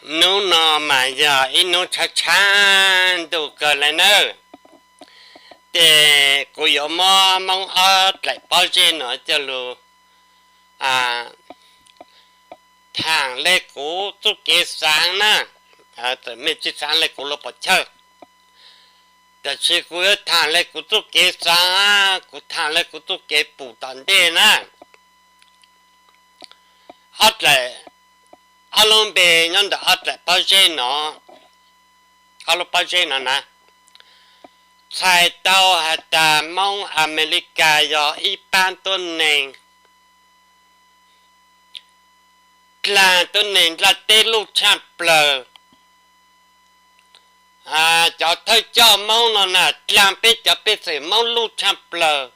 Hnub no mas yog ib hnub tshav tshav ntuj kawg le nawb. Ces kuv yuav muab Hmoob ob dlaim pob zeb no coj lug thaam le kuv txuj kev xaav na. Txawm mej tsi xaav le kuv lug pom chawj, tab sis kuv yuav thaam le kuv txuj kev xaav, kuv thaam le kuv txuj kev pum tom ntej na. Ob dlaim, ob lub npe nyob ntawm ob dlaim pob zeb no, ob lub pob zeb no na, txhais tau has tas Moob Amelikas yog ib paab tuab neeg dlaag tuab neeg nplaj teb luj tshaaj plawg. Cov thawj coj Moob no na dlaag peb cov pej xeem Moob luj tshaaj plawg.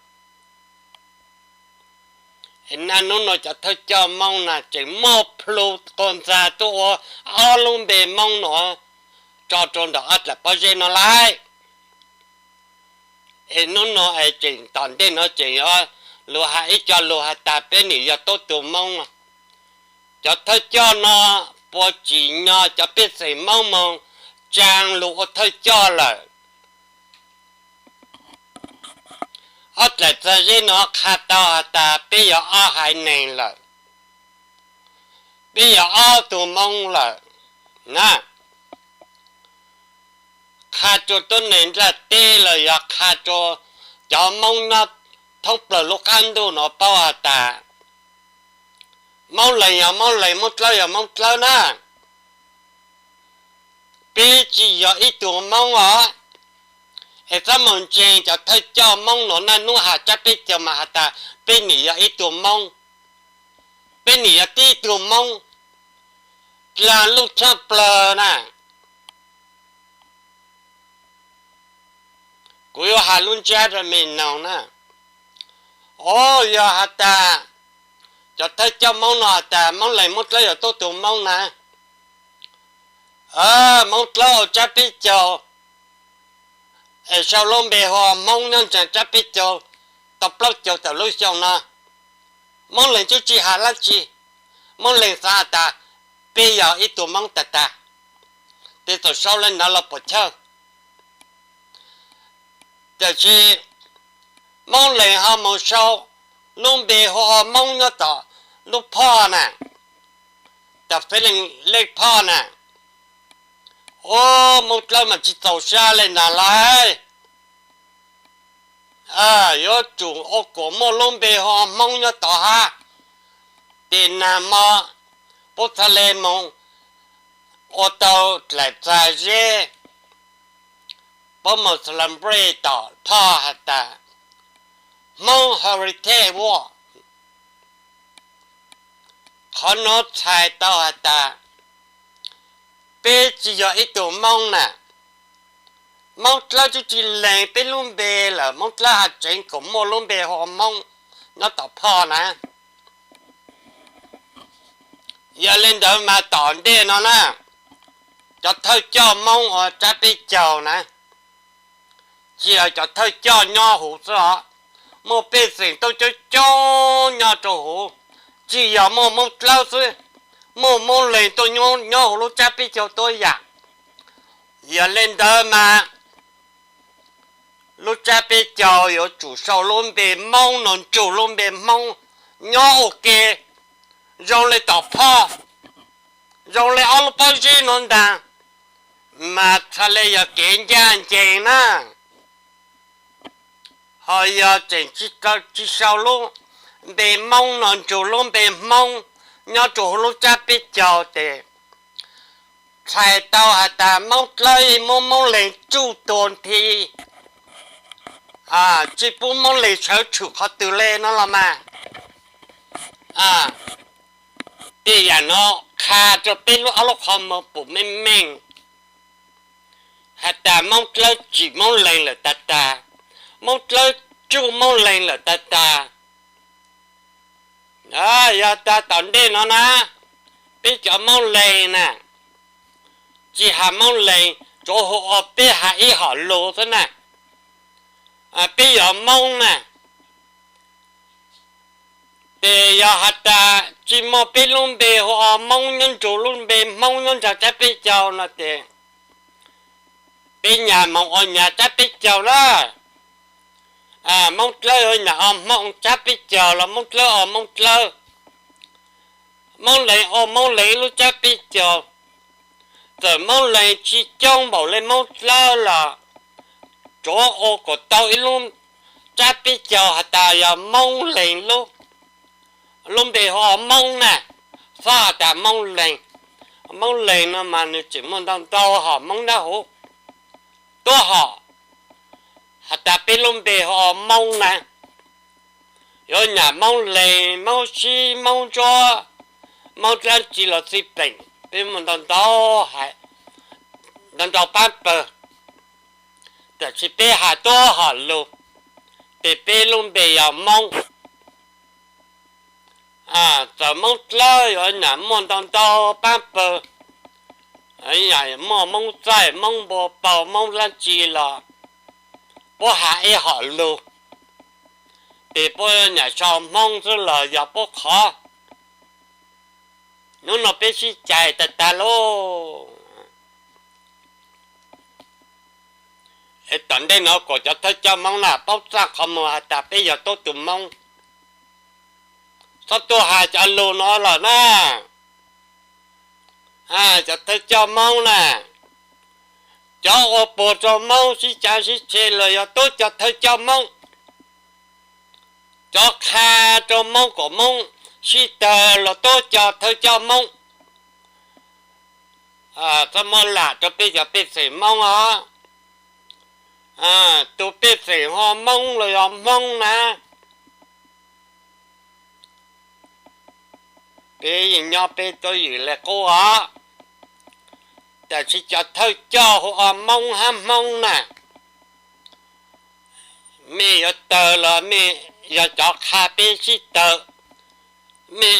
Naj nub no cov thawj coj Moob na tseem muaj plhu quas ntxag tuaj ua ob lub npe Moob no tso rua ntawm ob dlaim pob zeb no lawm. Es nub no es tseem tom ntej no tseem yuav lug has ib co lug has tas peb nim yog tuab tug Moob. Cov thawj coj no puas tsim nyog cov pej xeem Moob moog tsaa lug ua thawj coj lawm? Ob dlaim txag zeb no qha tau has tas peb yog ob haiv neeg lawm, peb yog ob tug Moob lawm na. Qha rua tuab neeg nplaj teb los yog qha rua cov Moob nyob thoob plawg lub qaab ntuj no paub has tas Moob Leeg yog Moob Leeg, Moob Dlawb yog Moob Dlawb na. Peb tsi yog ib tug Moob os. Es txhob moog ntseeg cov thawj coj Moob no naj nub has tsab peb caug mas has tas peb nim yog ib tug Moob, peb nim yog tib tug Moob dlaag luj tshaaj plawg na. Kuv yuav has lub ntsab rua mej noog na. O, yog has tas cov thawj coj Moob no has tas Moob Leeg Moob Dlawb yog tuab tug Moob na, Moob Dlawb ua tsab peb caug, es sau lub npe hu ua Hmoob nyob ntsaag tsab peb caug tau plaub caug tawm lub xyoo no, Moob Leeg tub tsi has dlaab tsi. Moob Leeg xaav has tas peb yog ib tug Moob tag tag, tes txawm sau le ntawd los puam chawj. Tab sis Moob Leeg ho moog sau lub npe hu ua Moob nyob tom lub phoj na, tom fej leej lej phoj na. O, Moob Dlawb mas tsi txaus sab le ntag lauj. Yuav tsum ua kuas muaj lub npe hu ua Hmoob nyob tod hab. Tes nag mo puab txhaj le moog ua tau dlaim txag zeb, puab moog celebrate tom phoj has tas Hmoob Heritage Walk. Qhov nuav txhais tau has tas peb tsi yog ib tug Moob na. Moob Dlawb tub tsi lees peb lub npe lawm, Moob Dlawb has tseev kuas muaj lub npe hu ua Hmoob nyob tom phoj na. Yog le ntawd mas tom ntej no na, cov thawj coj Moob ua tsab peb caug na, tsi yog cov thawj coj nyob huv xwb os, muaj pej xeem tuaj coob coob nyob rua huv, tsi yog muaj Moob Dlawb xwb, muaj Moob Leeg tuaj nyob huv lub tsab peb caug tuab yam. Yog le ntawd mas lub tsab peb caug yuav tsum sau lub npe Moob no nrug lub npe Hmoob nyob ua ke, zoo le tom phoj, zoo le ob lub pob zeb no ntag, mas txhaj le yog kev ncaj ncees na. Ho yog tseem tsi sau lub npe Moob no nrug lub npe Hmoob nyob rua huv lub tsab peb caug tes txhais tau has tas Moob Dlawb muab Moob Leeg tsuj tuag nthi, tsi pub Moob Leeg sawv tshwm qhov twg le no los mas. Tej yam no qha rua peb lub ob lub qhov muag pum meej meej has tas Moob Dlawb tsim Moob Leeg lawm tag tag, Moob Dlawb tsuj Moob Leeg lawm tag tag. Yog tas tom ntej no na, peb cov Moob Leeg na, tsi has Moob Leeg, tsuav hu ua peb has ib hom lug xwb na, peb yog Moob na. Tes yog has tas tsis muaj peb lub npe hu ua Moob nyob nrug lub npe Hmoob nyob nraag tsab peb caug no tes peb nyag moog ua nyag tsab peb caug na. Moob Dlawb yuav nyag ua Hmoob tsab peb caug los Moob Dlawb ua Moob Dlawb, Moob Leeg ua Moob Leeg lub tsab peb caug. Txawm Moob Leeg tsis coob npaum le Moob Dlawb los tsuav ua kuas tau ib lub tsab peb caug has tas yog Moob Leeg lub, lub npe hu ua Moob na, txhob has tas Moob Leeg. Moob Leeg no mas nws tseem muaj ntau ntau hom Moob dab huv tuab hom, has tas peb lub npe hu ua Moob na. Yuav nyag Moob Leeg, Moob Sib, Moob Ntsuab, Moob dlaab tsi los txij peem, peb muaj ntau ntau, ntau ntau paab pawg, tab sis peb has tuab hom lug, tes peb lub npe yog Moob. Txawm Moob Dlawb yuav nyag muaj ntau ntau paab pawg, muaj Moob Txaij, Moob Npua Paug, Moob dlaab tsi los puab has ib hom lug, tes puab nyag sau Hmoob xwb los yog puab qhov. Hnub no peb sib cais tag tag lauj. Es tom ntej no kuas cov thawj coj Moob na paub txaj qhov muag has tas peb yog tuab tug Moob, txhob tuaj has cov lug no lawm na. Cov thawj coj Moob na, cov ua puag rua Moob sib cav sib tshe los yog tub cov thawj coj Moob, cov qha rua Moob kuas Moob sib tawg los tub cov thawj coj Moob. Txhob muab lam rua peb cov pej xeem Moob os. Tus pej xeem ho Moob los yog Hmoob na, peb yeej nyob peb tuab ywm le qub os. Tab sis cov thawj coj hu ua Moob hab Hmoob na, mej yuav tawg los mej yog cov qha peb sib tawg, mej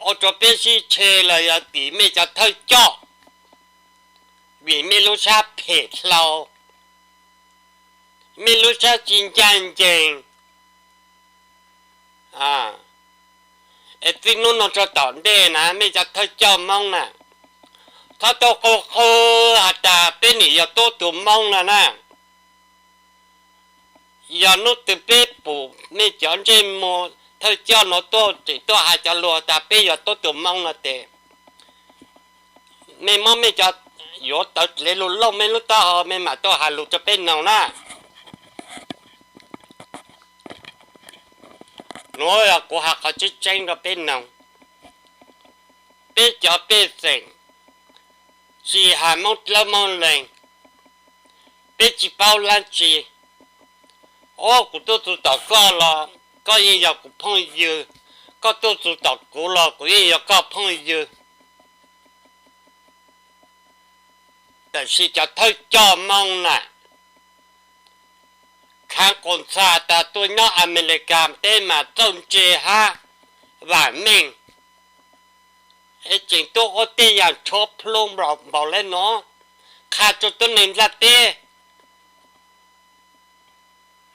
ua rua peb sib tshe los yog tim mej cov thawj coj, vim mej lub sab phem dlhau, mej lub sab tsis ncaj ncees. Es txij hnub no rua tom ntej na mej cov thawj coj Moob na, txhob tuaj qw qw has tas peb nim yog tuab tug Moob no na. Yog hnub twg peb pum mej cov ntsej muag thawj coj no tuaj tseem tuaj has cov lug tas peb yog tuab tug Moob no tes, mej muab mej cov, yuav tawv dlev lug looj mej lub taub hau mej mam tuaj has lug rua peb noog na. Nuav yog kuv has qhov tseeb tseeb rua peb noog. Peb cov pej xeem tsis has Moob Dlawb Moob Leeg, peb tsis paub dlaab tsi. Ob, kuv tuaj txug tom koj los koj yeej yog kuv phooj ywg, koj tuaj txug tom kuv los kuv yeej yog koj phooj ywg. Tab sis cov thawj coj Moob na, khaav quas ntxhas tas tuaj nyob Amelikas teb mas txawj ntse hab vaam meej, es tseem tuaj ua tej yaam tshuav plhu npaum le nuav, qha rua tuab neeg nplaj teb.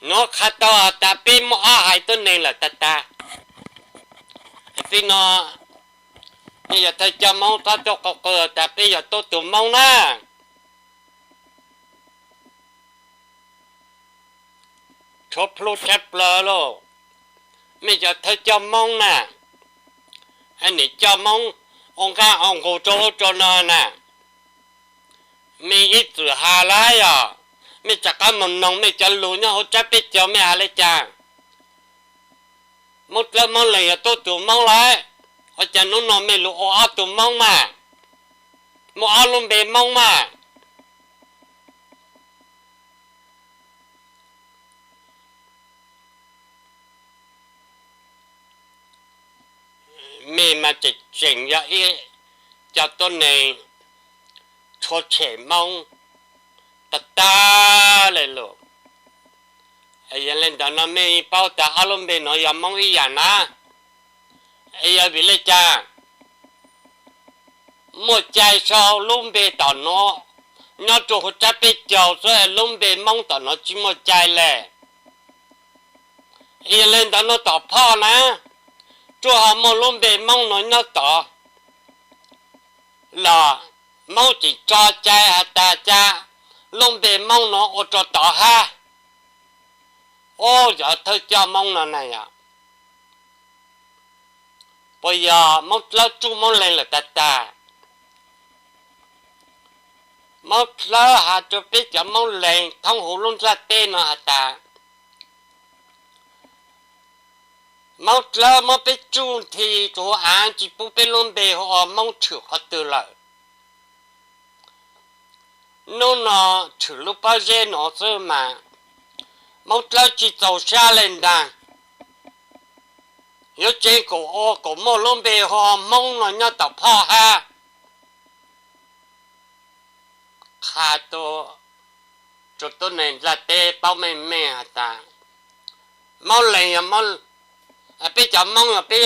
Nuav qha tau has tas peb muaj ob haiv tuab neeg lawm tag tag. Txij no mej yog thawj coj Moob txhob tuaj qw qw tas peb yog tuab tug Moob na. Tshuav plhu tshaj plawg lauj. Mej cov thawj coj Moob na, nim coj Moob ua nqaj ua nqug rua ub rua no na, mej ib txwm has lawm yog, mej rov qab moog noog mej cov lug nyob huv tsab peb caug mej has le caag. Moob Dlawb Moob Leeg yog tuab tug Moob lawm, ua caag hnub no mej lug ua ob tug Moob mas, muaj ob lub npe Moob mas. Mej mas tseem tseem yog ib co tuab neeg tshua tshem Moob tag tag le lug. Yog le ntawd no mej paub tas ob lub npe nuav yog Moob ib yaam na. Es yog vim le caag? Muaj cai sau lub npe tom nuav nyob rua huv tsab peb caug xwb, lub npe Moob tom nuav tsis muaj cai le. Yog le ntawd nuav tom phoj na, Tsuas ho muaj lub npe Hmoob no nyob tod los Hmoob tseem tso cai has tas cas lub npe Hmoob no ua rau tod hab. Ub, cov thawj coj Hmoob no na yog, puas yog Hmoob Dlawb tsuj Hmoob Lees lawm tag tag? Hmoob Dlawb has rau peb cov Hmoob Lees thoob huv lub ntiaj teb no has tas Hmoob Dlawb muab peb tsuj nthi rau hauv av tsis pub peb lub npe hu ua Hmoob tshwm qhov twg lawm. Hnub no tshwm lub pob zeb no xwb mas Hmoob Dlawb tsis txaus sab li ntag. Yuav tseg kom ua kom muaj lub npe hu ua Hmoob no nyob tom phoj hab. Qha tuaj rau tuab neeg ntiaj teb paub meej meej has tas Hmoob Lees, peb cov Hmoob, peb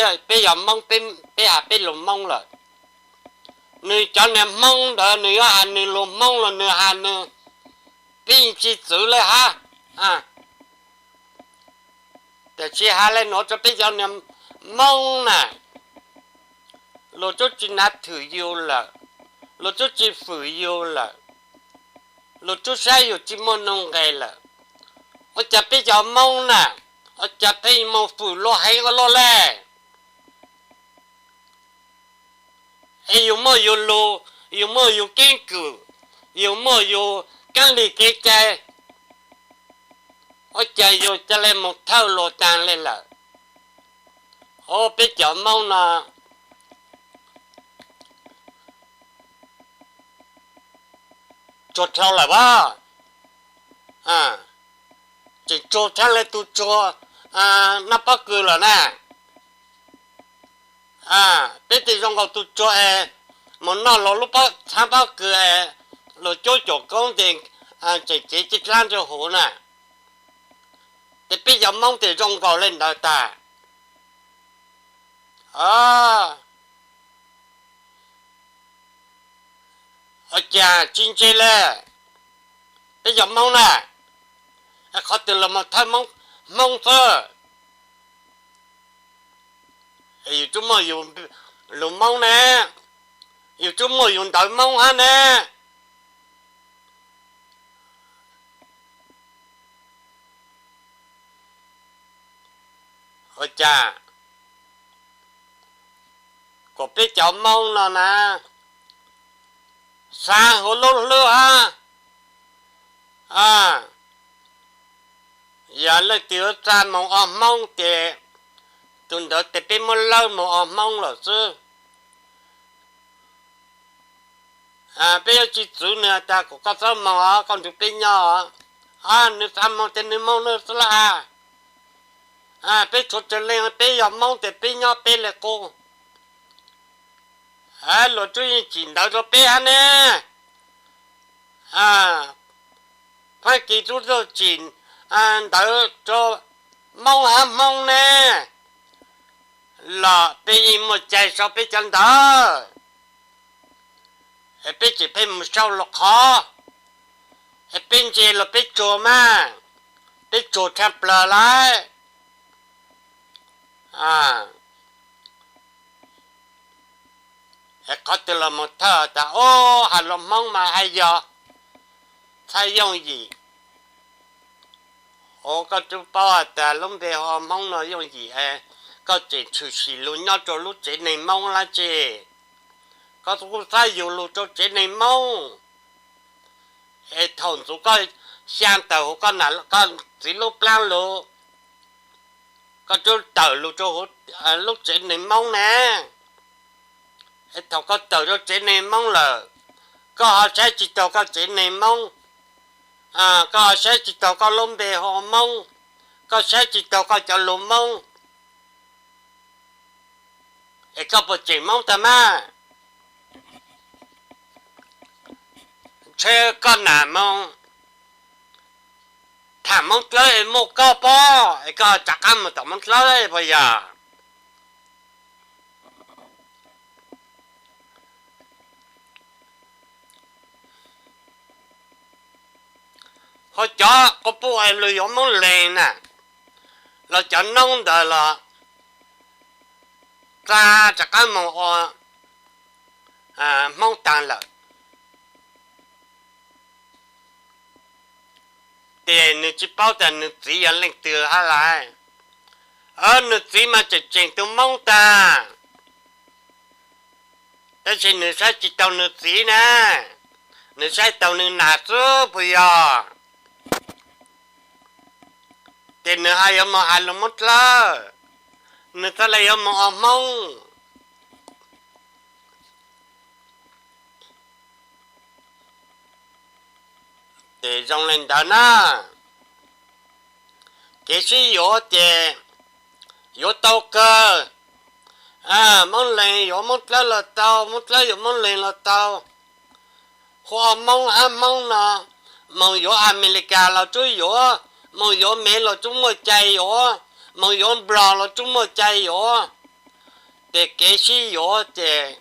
yog Hmoob, peb has peb lus Hmoob lawm. Nws cov niag Hmoob ntawd nws yuav has nws lus Hmoob los nws has nws, peb yeej tsis txwv li hab. Tiam sis has li nuav rau peb cov niag Hmoob na, luag twb tsis nav thwm yus lawm, luag twb tsis fwm yus lawm, luag twb saib yus tsis muaj nuj nqes lawm. Ua cas peb cov Hmoob na, ua cas pheej mus fwm luag heev ua luaj li? Es yus muaj yus lus, yus muaj yus keeb kwm, yus muaj yus keeb li kev cai, ua cas yus ca le mus thawj luag taag le lawm? Ua peb cov Hmoob no tsuag dlhau lawm as, tseem tsuag tshaj le tus tsuag nab pob kws lawm na. Peb tes zoo nkaus tus tsuag es mus noj luag lub txhab pob kws es luag cuab caum koob tes tseem cev ci dlaab rua huv na, tes peb cov Hmoob tes zoo nkaus le ntawd tag. Ua cas tsis ntse le? Peb cov Hmoob na, qhov twg los mus thawj Hmoob xwb. Yus twb muaj yus lus Hmoob ne, yus twb muaj yus ntawv Hmoob hab ne. Ua cas kom peb cov Hmoob no na xaav huv lub hlwb hab, yog leej twg yuav txag moog ua Hmoob tes tus ntawd tes peb muab lawb moog ua Hmoob lawm xwb. Peb yuav tsis txwv nws has tas kom koj txhob moog os, koj nrug peb nyob os. Nws xav moog tes nws moog nws xwb lawm. Peb tshuav raws leej, peb yog Hmoob tes peb nyob peb le qub. Luag twb yeej tsim ntawv rau peb hab ne. Fab Kis twb tsim ntawv rau Hmoob hab Hmoob ne, los peb yeej muaj cai sau peb cov ntawv. Es peb tseem pheej mus sau los qhov, es peb ntse los peb tsuag mas, peb tsuag tshaj plawg lawm. Es qhov twg los mus thawj tas ub, has lus Hmoob mas haj yog txhaj yooj yim. Ua koj twb paub has tas lub npe hu Hmoob no yooj yim, koj tseem tshwm sim lug nyob rau lub tsev neeg Hmoob dlaab tsi? Koj kuj xab yug lug rau tsev neeg Hmoob, es thaum ntxuv koj xyaa tawm huv koj nam koj txiv lub plaab lug, koj twb tawm lug rau huv lub tsev neeg Hmoob ne. Es thaum koj tawm rau tsev neeg Hmoob lawm, koj ho saib tsis taug koj tsev neeg Hmoob, koj ho saib tsis taug koj lub npe hu Hmoob, koj saib tsis taug koj cov lug Hmoob, es koj puas tseem Hmoob tag mas? Ntshe koj nam moog tham Hmoob Dlawb es muaj koj pob es koj rov qab mus tom Hmoob Dlawb puas yog? Ho cov quas puj es luag yuav Hmoob Leeg na, los cov noob ntawd los tsa rov qab mus ua Hmoob taag lawm. Ces nws tsis paub tas nws txiv yog leej twg hab lauj. Nws txiv mas tseem tseem tus Moob tag, tab sis nws saib tsis taus nws txiv na, nws saib taus nws nam xwb puas yog? Ces nws ho yuav mus has lug Moob Dlawb, nws txhaj le yuav mus ua Hmoob. Ces zoo le ntawd na, kev sib yuav ces yuav tau kawg. Moob Leeg yuav Moob Dlawb los tau, Moob Dlawb yuav Moob Leeg los tau. Hu ua Moob hab Hmoob no, moog yuav Amelikas los tsuas yuav, moog yuav Mev los tsuas muaj cai yuav, moog yuav Nplog los tsuas muaj cai yuav. Ces kev sib yuav ces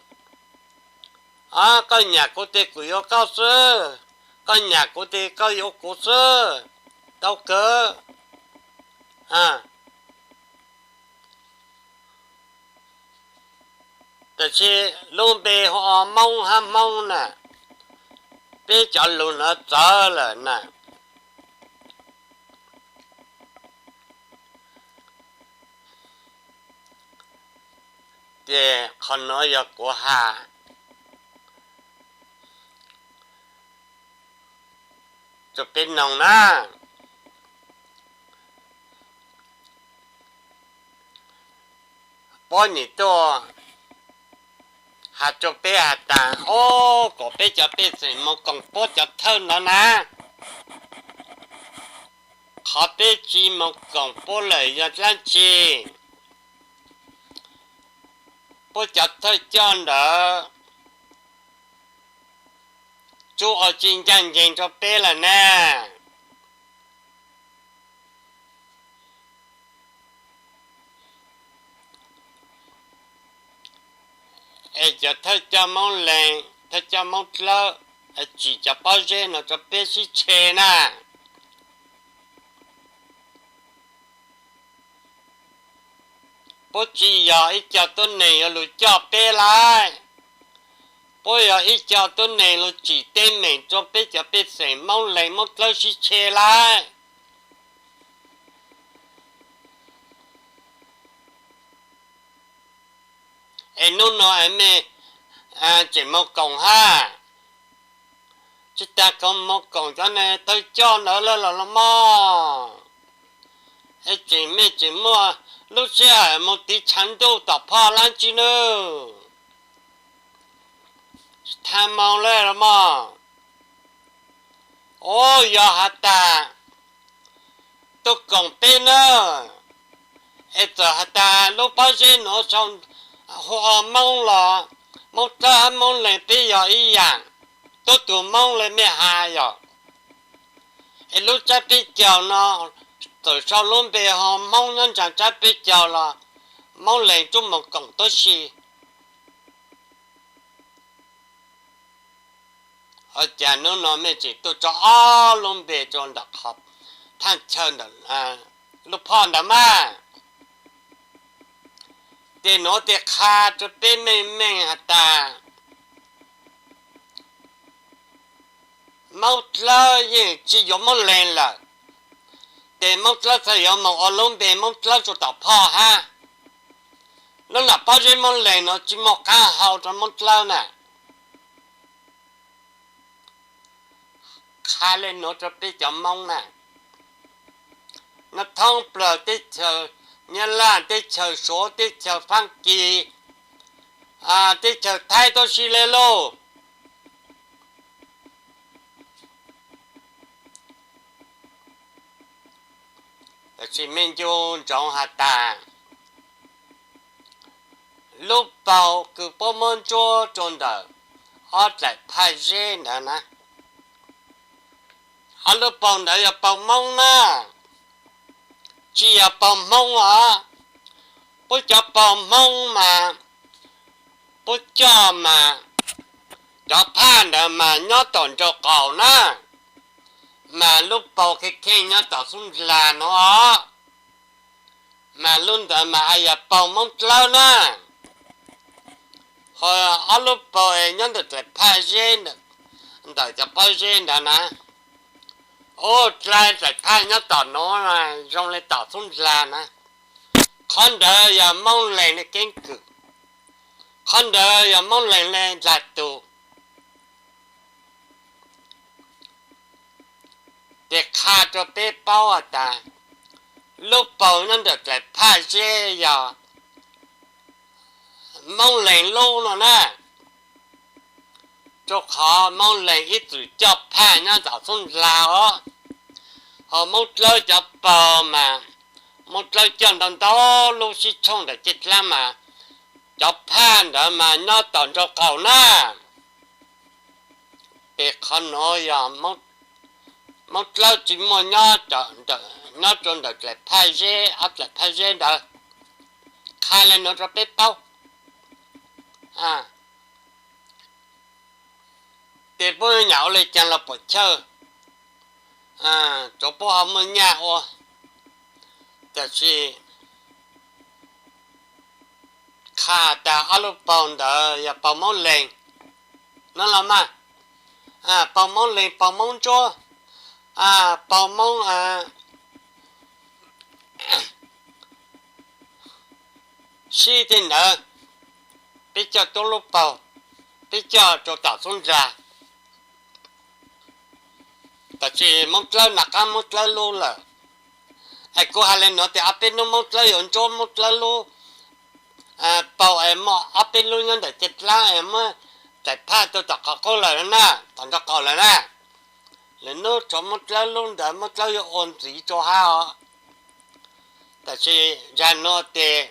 koj nyam kuv tes kuv yuav koj xwb, koj nyam kuv tes koj yuav kuv xwb, tau kawg. Tab sis lub npe hu ua Moob hab Hmoob na, peb cov lug no txawv lawm na. Ces qhov nuav yog kuv has rua peb noog na. Puab nyim tuaj has rua peb has tas, o, kom peb cov pej xeem moog koom puab cov thawj ntawd na. Qhov peb tsi moog koom puab lawm yog dlaab tsi? Puab cov thawj coj ntawd tsuas ua tsi ncaaj nceeg rua peb lawm na. Es cov thawj coj Moob Leeg, thawj coj Moob Dlawb tsim cov pob zeb no rua peb sib tshe na. Puab tsi yog ib co tuab neeg yuav lug coj peb lawm, puab yog ib co tuab neeg lug tsim teeb meem rua peb cov pej xeem Moob Leeg Moob Dlawb sib tshe lawm. Es nub nua mej tseem moog koom hab? Tsi taag koom moog koom cov neeg thawj coj ntawd lawm los mog? Es tseem mej tseem muaj lub sij hawm moog tiv tshav ntuj tom phoj dlaab tsi nab? Tsi taag moog lawm los mog? Ua yog has tas tuaj koom peb nab, es txawm has tas lub pob zeb nuav sau hu ua Moob los, Moob Dlawb hab Moob Leeg peb yog ib yaam, tuab tug Moob le mej has yog. Es lub tsab peb caug no txawm sau lub npe ho Hmoob nyob nraag tsab peb caug los Moob Leeg tsuas moog koom tuab si. Ua cas nub nua mej tseem tuaj tso ob lub npe rua ntawm qhov thaaj chaw ntawm lub phoj ntawd mas? Ces nuav tes qha rua peb meej meej has tas Moob Dlawb yeej tsi yuav Moob Leeg lawm, ces Moob Dlawb txhaj yuav moog ua lub npe Moob Dlawb rua tom phoj hab. Lub nam pob zeb Moob Leeg nuav tsi muaj qaab hau rua Moob Dlawb na. Qha le nuav rua peb cov Moob na, nyob thoob plawg teb chaws Nyab Laj, teb chaws Suav, teb chaws Faab Kis, teb chaws Thaib tuab si le lauj. Tab sis mej ncu ntsoov has tas lub paug kws puab muab ntsuab rua ntawm ob dlaim phaj zeb ntawd na, ob lub paug ntawd yog paug Moob na, tsi yog paug Hmoob os. Puab cov paug Hmoob mas puab coj mas cov phaj ntawd mas nyob tom nraum qaum na, mas lub paug kheej kheej nyob tom xub ndlag nuav, mas lub ntawd mas yog paug Moob Dlawb na. Qhov ob lub paus nyob ntawm dlaim phaj zeb, ntawm cov pob zeb ntawd na. Ub, dlaim phaj nyob tom nuav zoo li tom xub ndlag na. Qhov ntawd yog Moob Lees le keeb kwm, qhov ntawd yog Moob Lees le ndlag tus. Ces qha rua peb paub has tas lub paus nyob ntawm dlaim phaj zeb yog Moob Lees lub no na. Rua qhov Moob Lees ib txwm coj phaj nyob tom xub ndlag os. Ho Moob Dlawb cov paus mas Moob Dlawb coj ntau ntau lub sib tshooj ntawm caj dlaab mas cov phaj ntawd mas nyob tom nraub qaum na. Ces qhov nuav yog Moob Dlawb tsi muaj nyob rua ntawm dlaim phaj zeb, ob dlaim phaj zeb ntawd. Qha le nuav rua peb paub. Ces puab nyam ua le caag los puam chawj, tsuav puab ho muaj nyaj ua, tab sis qha tas ob lub paus ntawd yog paus Moob Lees no los mas, paus Moob Lees, paus Moob Ntsuab, paus Moob Sib tej ntawd, peb coj tuab lub paug, peb coj rau tom xub ntsa. Tab sis Moob Dlawb na qab Moob Dlawb lub lawm. Es kuv hais le nuav tias ob peb lub Moob Dlawb yuav ntsuab Moob Dlawb lub paug es muaj ob peb lub nyob ntawm caj dlaab es muab txais phaj tuaj tom qhov qub lawm na, tom nraub qaum lawm na. Lwm hnub tshuav Moob Dlawb lub ntawd Moob Dlawb yuav ua ntxiv rau hab os. Tab sis zag nuav tes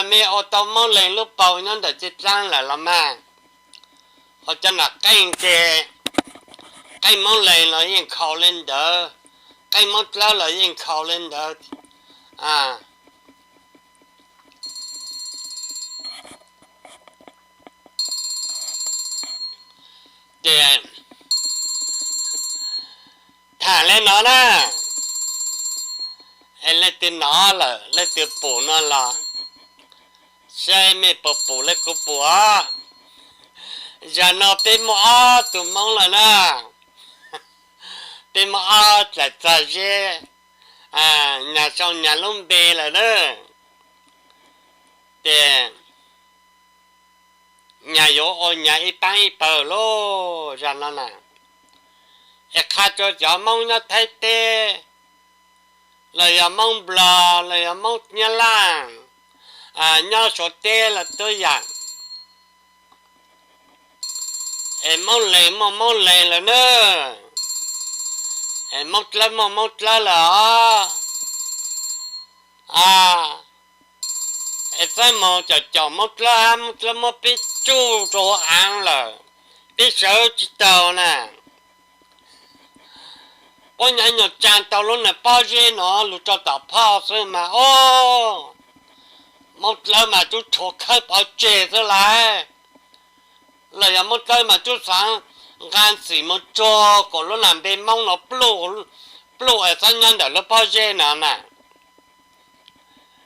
mej ua tau Moob Lees lub paug nyob ntawm caj dlaab lawm los mas, ua cov nam qeej ces qeej Moob Lees los yeej nkhaus le ntawd, qeej Moob Dlawb los yeej nkhaus le ntawd. Ces tham le no na, es leej twg nov lawm leej twg pum no los saib mej puas pum le kuv pum os. Zag no peb muaj ob tug Moob lawm na, peb muaj ob dlaim txag zeb, nyag sau nyag lub npe lawm na. Ces nyag yuav ua nyag ib paab ib pawg lauj zag no na. Es qha rua cov Moob nyob Thaib teb, los yog Moob Nplog, los yog Moob Nyab Laj, nyob Suav teb los tub yam, es Moob Lees muaj Moob Lees lawm na, es Moob Dlawb muaj Moob Dlawb lawm os. Es txawm moog caum caum Moob Dlawb hab Moob Dlawb muab peb tsuj rau hauv aav lawm, peb sawv tsi tau na. Puab nyuam nyuam tsaa tau lub neej pob zeb nuav lug rau tom phauj xwb mas, o, Moob Dlawb mas tub rhuav khawb pov tseg xwb lauj. Los yog Moob Dlawb mas tub xaav nqaa ntxim moog tsuag kuas lub nam npe Moob nuav pluj, pluj es txhob nyob ntawm lub pob zeb no na.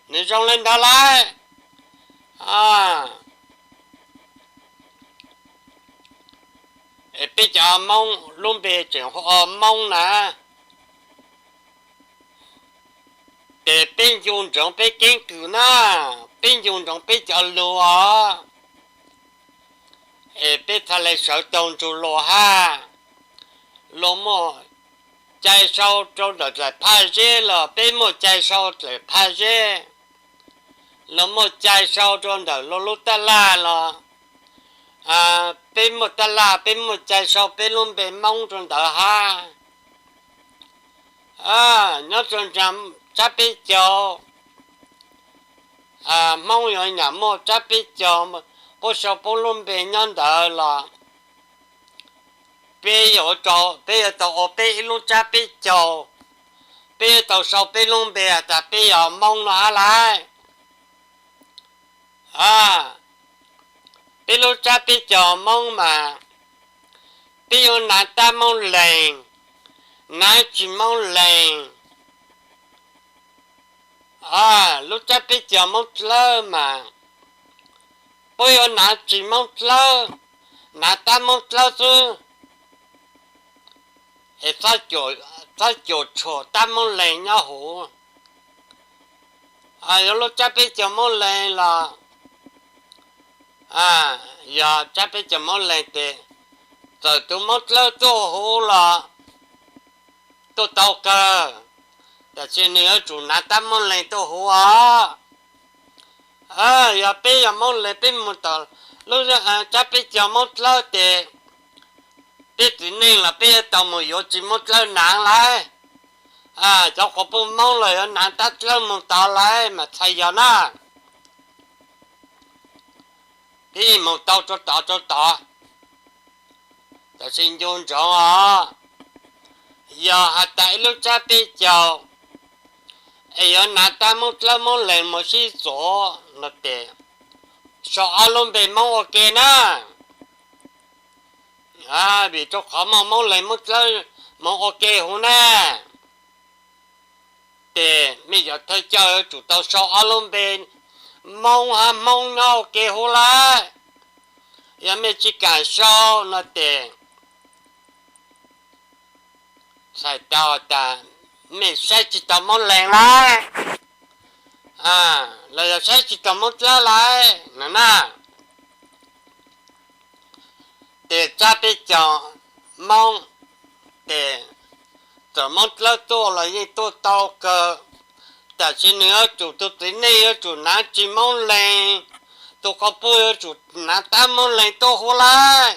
Nws zoo le ntawd lauj. Es peb cov Moob lub npe tseem hu ua Moob na. Ces peb ncu ntsoov peb keeb kwm na, peb ncu ntsoov peb cov lug os. Es peb txhaj le sawv tau ntsug luag hab. Luag muaj cai sau rau ntawm dlaim phaj zeb los peb muaj cai sau dlaim phaj zeb. Luag muaj cai sau rau ntawm luag lub taj laj los peb muaj taj laj, peb muaj cai sau peb lub npe Moob rau ntawd hab. Nyob rau nraag tsab peb caug, Hmoob yuav nyam muaj tsab peb caug, puab sau puab lub npe nyob ntawd los peb yuav, peb yuav tau ua peb ib lub tsab peb caug, peb yuav tau sau peb lub npe has tas peb yog Moob no hab lauj. Peb lub tsab peb caug Moob mas peb yuav nav tab Moob Lees, nav tsi Moob Lees. Lub tsab peb caug Moob Dlawb mas Puab yuav hnav tsis Moob Dlawb, hnav tab Moob Dlawb xwb, es txhob cuam tshuam tab Moob Lees nyob huv. Yog lub tsab peb caug Moob Lees los yog tsab peb caug Moob Lees tes txawm tus Moob Dlawb tuaj huv los tuaj tau kawg, tab sis nws yuav tsum hnav tab Moob Lees tuaj huv os. Yog peb yog Moob Lees peb mus tom lub tsab peb caug Moob Dlawb tes peb txiv neej los peb yuav tau mus yuav tsis Moob Dlawb hnav lauj. Cov quas puj Moob los yuav hnav tab dlawb mus tod lauj mas txhais yog na. Peb yeej mus tau rau tod rau tod. Tab sis ncu ntsoov os, yog has tas ib lub tsab peb caug es yuav hnav tab Moob Dlawb Moob Lees mus sib txuas no tes sau ob lub npe Moob ua ke na. Vim rau qhov muaj Moob Lees Moob Dlawb Moob ua ke huv na. Ces mej cov thawj coj yuav tsum tau sau ob lub npe Moob hab Hmoob nyob ua ke huv lauj. Yog mej tsis kam sau no ces txhais tau tas mej saib tsis taus Moob Lees lauj, los yog saib tsis taus Moob Dlawb lauj no na. Ces tsab peb caug Moob, ces txawm Moob Dlawb tuaj los yeej tuaj tau kawg, tab sis nws yuav tsum tus txiv neej yuav tsum hnav tsis Moob Lees, tus quas puj yuav tsum hnav tab Moob Lees tuaj huv lauj.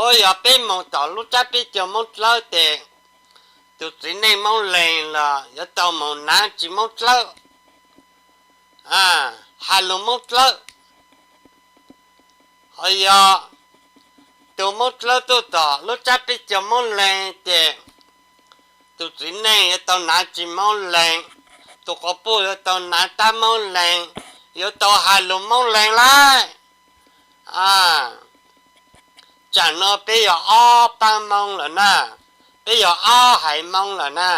Ua yog peb mus tom lub tsab peb caug Moob Dlawb ces tus txiv neej Moob Lees los yuav tau mus hnav tsis Moob Dlawb, has lus Moob Dlawb. Ho yog tus Moob Dlawb tuaj tom lub tsab peb caug Moob Lees ces tus txiv neej yuav tau hnav tsis Moob Lees, tus quas puj yuav tau hnav tab Moob Lees, yuav tau has lus Moob Lees lauj. Tsam no peb yog ob paab Moob lawm na, peb yog ob haiv Moob lawm na.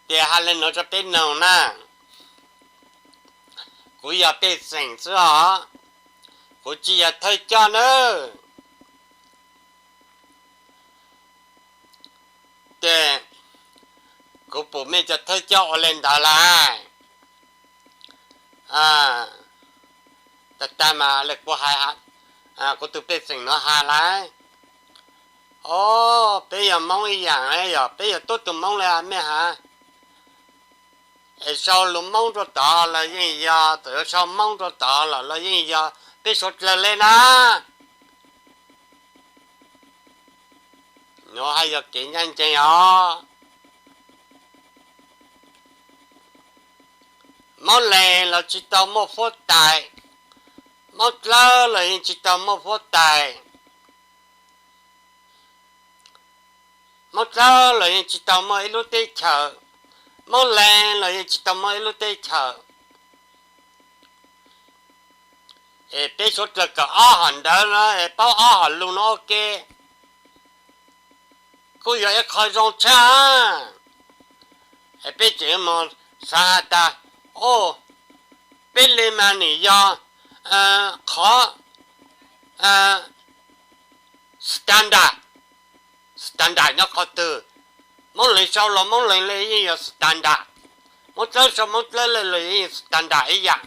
Ces has le nuav rau peb noog na, kuv yog pej xeem xwb os, kuv tsis yog thawj coj nawb. Ces kuv pum mej cov thawj coj ua le ntawd lawm. Tag tag mas le kuv hais, kuv tus pej xeem nuav has lawm. O, peb yog Moob ib yaam, yog peb yog tub tug Moob le mej has. Es sau lus Moob rau tod los yeej yog, txawm yuav sau Moob rau tod los los yeej yog, peb suav dlawg le na. Nuav haj yog kev ncaj ncees os. Moob Lees los tsis tau muaj huab tais, Moob Dlawb los yeej tsis tau muaj huab tais. Moob Dlawb los yeej tsis tau muaj ib lub teb chaws, Moob Lees los yeej tsis tau muaj ib lub teb chaws. Es peb suav dlawg kawm ob hom ntawd no es paub ob hom lus no ua ke, kuj yog ib qho zoo tshaj. Es peb tseem mus xav has tas, o, peb le mas nim yog qhov standard, standard nyob qhov twg? Moob Lees sau los Moob Lees le yeej yog standard, Moob Dlawb sau Moob Dlawb le los yeej standard ib yam.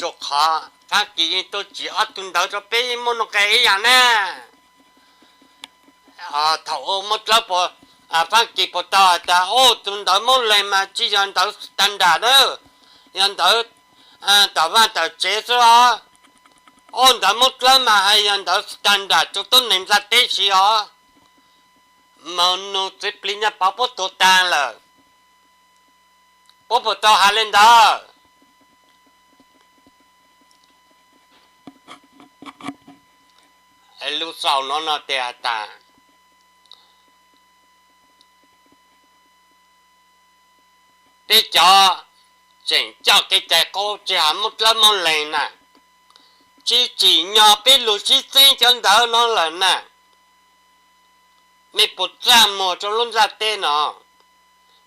Rua qhov Faab Kis yeej tuaj tsiv ob tug ntawv rau peb yeej muaj nuj qes ib yam na. Thaum Moob Dlawb, Faab Kis puas tau has tas, o, tus ntawv Moob Lees mas tsis yog ntawv standard na, yog ntawv tawm vaj tawm tsev xwb os. O, ntawv Moob Dlawb mas hais yog ntawv standard rua tuab neeg nplaj teb siv os. Moog nug txiv plig Nyaj Pov puab tuag taag lawm, puab puas tau has le ntawd? Lug xaus nuav no tes has tas, peb cov tseem coj kev cai qub tsis has Moob Dlawb Moob Lees na, tsis tsim nyog peb lug sib txeeb cov ntawv no lawm na. Mej puas txaj muag rua lub nplaj teb no?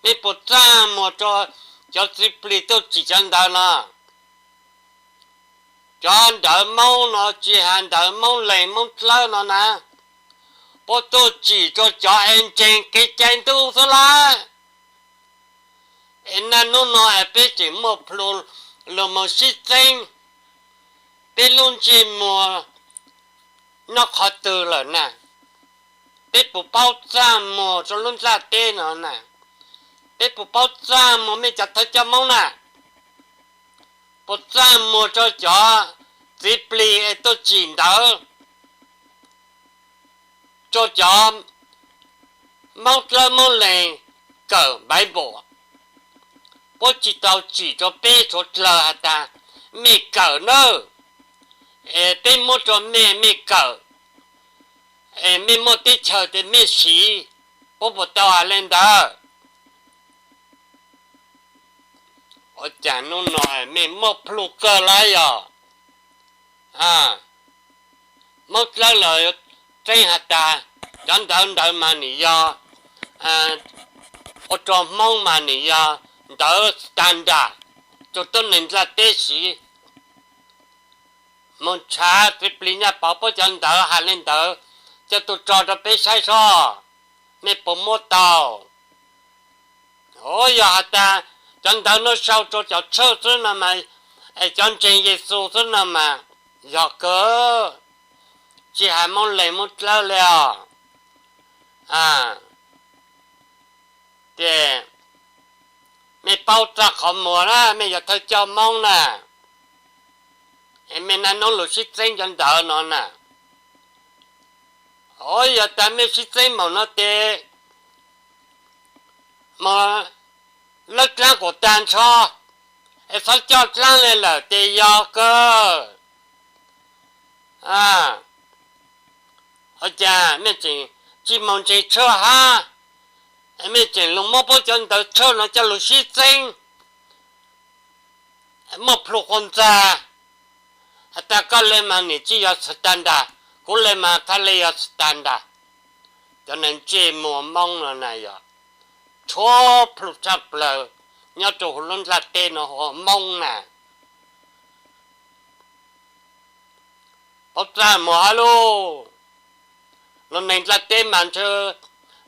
Mej puas txaj muag rua cov txiv plig tuaj tsim cov ntawv no? Cov ntawv Moob no tsis has ntawv Moob Leeg Moob Dlawb no na, puab tuaj tsim rua cov es ntseeg kev cai ntuj xwb lawm. Es naj nub no es peb tseem muaj plhu lug moog sib txeeb, peb lub ntsej muag nyob qhov twg lawm na? Peb puas paub txaj muag rua lub nplaj teb no na? Peb puas paub txaj muag mej cov thawj coj Moob na? Puas txaj muag rua cov txiv plig es tuaj tsim ntawv rua cov Moob Dlawb Moob Leeg kawm Bible? Puab tsis tau tsim rua peb suav dlawg has tas mej kawm nawb, es peb muab rua mej, mej kawm, es mej muaj teb chaws tes mej siv. Puab puas tau has le ntawd? Ua cas nub no mej muaj plhu kawg lawm yog? Moob Dlawb los tseeb has tas cov ntawv ntawd mas nwg yog, ua rua Hmoob mas nwg yog ntawv standard rua tuab neeg nplaj teb siv. Moog nrhav txiv plig Nyaj Pov puab cov ntawv has le ntawd, coj tuaj tso rua peb saib seb mej puas muab tau. Yog has tas cov ntawv nuav sau rua cov tshawj xwb no mas, es cov ntseeg Yexus xwb no mas yog kawg, tsis has Moob Leeg Moob Dlawb le os. Ces mej paub txaj qhov muag na, mej yog thawj coj Moob na, es mej naj nub lug sib txeeb cov ntawv no na. Yog tas mej sib txeeb moog no tes, moog lawb dlaab kuas tag nrho, es txhob coj dlaab le lawm tes yog kawg. Ua cas mej tseem tsis moog ntseeg tshawj hab, mej tseem lug muab puab cov ntawv tshawj no coj lug sib txeeb, muaj plhu quas ntxag. Has tas koj le mas nwg tsis yog standard, kuv le mas txhad le yog standard. Cov neeg ntsej muag Moob no na yog tshuav plhu tshaj plawg nyob rua huv lub nplaj teb no hu ua Moob na. Paub txaj muag hab lauj. Lub neeg nplaj teb mas ntshe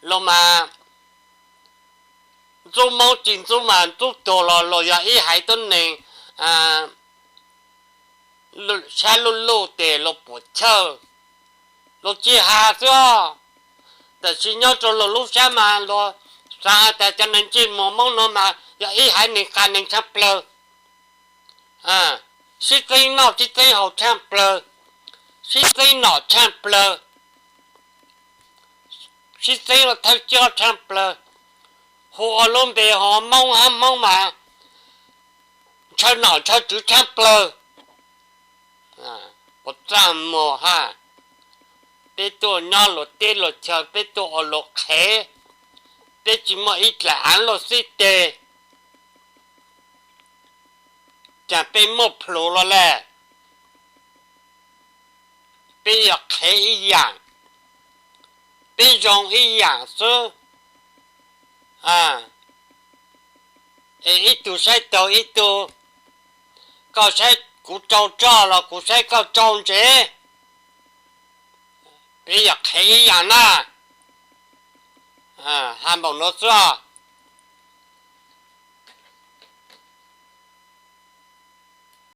los mas ntxub Moob tsis ntxub mas ntxub tuag los luag yog ib haiv tuab neeg sab luj luj tes luag puam chawj, luag tsis has xwb os. Tab sis nyob rua luag lub sab mas luag xaav has tas cov neeg ntsej muag Moob no mas yog ib haiv neeg qas neeg tshaj plawg, sib txeeb noj sib txeeb haus tshaj plawg, sib txeeb nom tshaj plawg, sib txeeb ua thawj coj tshaj plawg, hu ua lub npe hu ua Moob hab Hmoob mas ntshaw nom ntshaw tswv tshaj plawg. Puas txaj muag hab? Peb tuaj nyob luag teb luag chaw, peb tuaj ua luag qhev, peb tsis muaj ib dlaim aav luag xib teg, cas peb muaj plhus los le? Peb yog qhev ib yaam, peb zoo ib yaam xwb. Es ib tug saib taug ib tug, koj saib kuv raug roj los kuv saib koj raug ntsev, peb yog qhev ib yaam na. Has npaum nuav xwb.